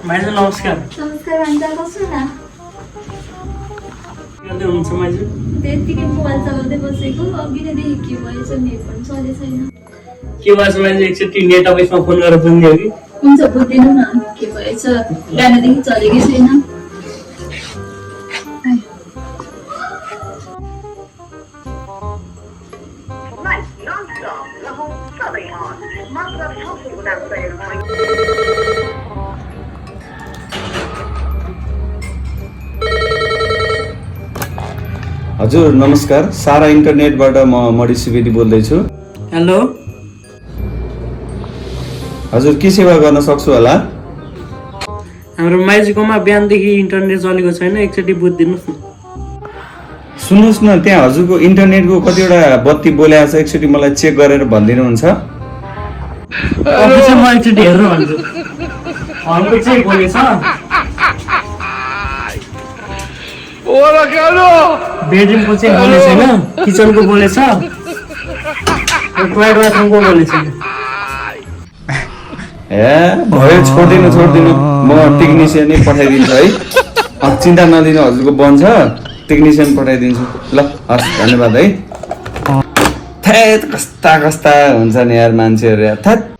माइजू नमस्कार। नमस्कार भन्छ कस्तो ना कहिले हुन्छ माइजू? त्यतिकै मोबाइल चलाउँदै बसेको अघि नै देखेँ के भएछ नेट पनि चले छैन। के भएछ माइजू? एकचोटि नेट अफिसमा फोन गरेर बुझ्ने हो कि? हुन्छ बुझ्दिनु न के भएछ बिहानदेखि चलेकै छैन। हजुर नमस्कार, सारा इन्टरनेटबाट म मणि सुवेदी बोल्दैछु। हेलो हजुर के सेवा गर्न सक्छु होला? हाम्रो माइजूकोमा बिहानदेखि इन्टरनेट चलेको छैन, एकचोटि बुझिदिनुहोस् न। सुन्नुहोस् न, त्यहाँ हजुरको इन्टरनेटको कतिवटा बत्ती बोलेको छ, एकचोटि मलाई चेक गरेर भनिदिनुहुन्छ? अफिसमा म एकचोटि हेर्नु भन्छु। हलको चाहिँ बोलेछ, बेडरुमको चाहिँ बोले छैन, किचनको बोलेछ, टोयलेट बाथरुमको बोले छैन। भयो, छोडिदिनु, म टेक्निसियनै पठाइदिन्छु है। चिन्ता नलिनु, हजुरको बन्छ, टेक्निसियन पठाइदिन्छु। ल हस्, धन्यवाद है। थेट कस्ता हुन्छ नि यार मान्छेहरू यार, थेट।